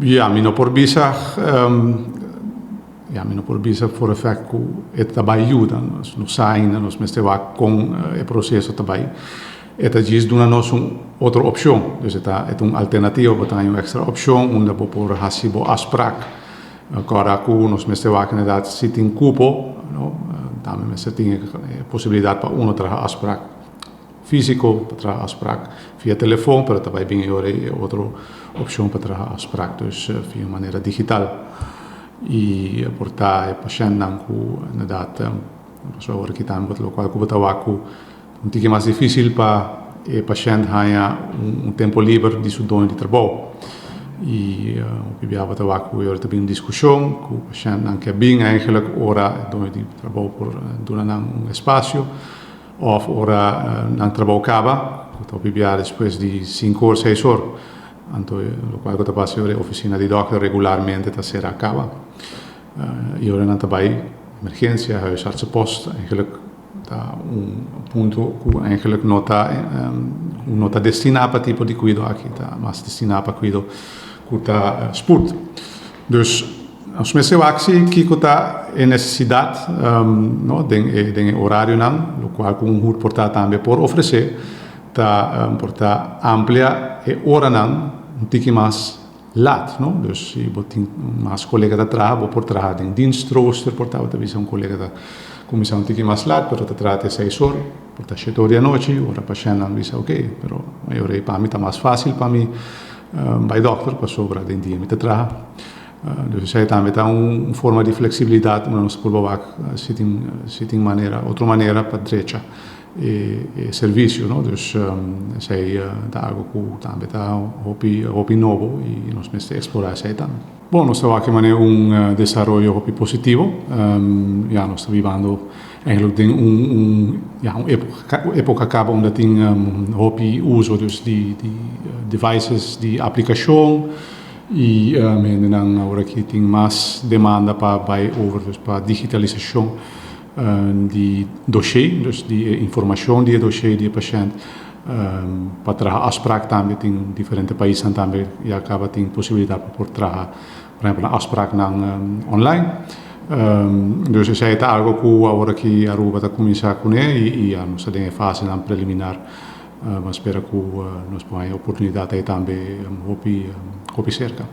Ja, mi no por bisa, ja, mi no por bisa voor effect ku e ta bai yuda. Nos no sa ainda, nos mester wak kon e proseso ta bai. E ta djis duna nos un otro opshon. Dus e ta un alternativa, bo ta haña un extra opshon unda bo por hasi bo afspraak. Kòrda ku nos mester wak inderdaad si tin kupo, no? Tambe mester tin e posibilidat pa uno traha afspraak físiko, pa traha afspraak via telefòn, pero tambe bin e otro opshon pa traha afspraak, dus via manera digital. I por ta e pashèntnan ku inderdaad, so awor aki tambe lokual ku bo ta wak ku un tiki mas difísil pa e pashènt haña un tempu liber di su doño di trabou. I hopi biaha bo ta wak ku ta bin un diskushon ku pashèntnan ke bin eigenlijk ora doño di trabou por duna nan un espasio òf ora nan trabou kaba, ku ta hopi biaha despues di 5 or, 6 or. Anto, lokual ku ta pasa, e ofisina di dòkter regularmente ta será kaba. I ora nan ta bai emergensia, huisartsenpost, eigenlijk ta un punto ku eigenlijk no ta destiná pa tipo di kuido aki, ta mas destiná pa kuido ku ta spoed. Dus nos mester wak si kiko ta e nesesidat, no, den orarionan, lokual ku un HUD por ta tambe por ofresé, ta por ta amplia e oranan un tiki mas laat, no? Dus si bo tin mas kolega ta traha, bo por traha den dienstrooster, por ta bisa un kolega ta kuminsá un tiki mas laat, pero ta traha te 6 or, por ta 7 or di anochi, ora pashèntnan bisa ok, pero ora pa mi ta mas fásil pa mi bai dòkter, pasobra den dia mi ta traha. Dus esei tambe ta un forma di fleksibilidat, unda nos por wak si tin manera, otro manera pa drecha e servisio, no? Dus esei ta algu ku tambe ta hopi hopi nobo i nos mester eksplorá esei tambe. Bon, nos ta wak manera un desaroyo hopi positivo. Ja, nos ta bibando eigenlijk den un, ja, un époka kaba unda tin hopi uso dus di devices, di aplikashon i hendenan awor aki tin mas demanda pa bai over dus pa digitalisashon di dossier, dus di informashon di dossier di pashènt, pa traha afspraak tambe. Tin diferente paisnan tambe ya kaba tin posibilidat pa por traha, por ehèmpel, afspraaknan online. Dus esei ta algu ku awor aki Aruba ta kuminsá kuné i ya nos ta den fasenan preliminar. Mi ta spera ku nos por haña oportunidat ei tambe hopi hopi serka.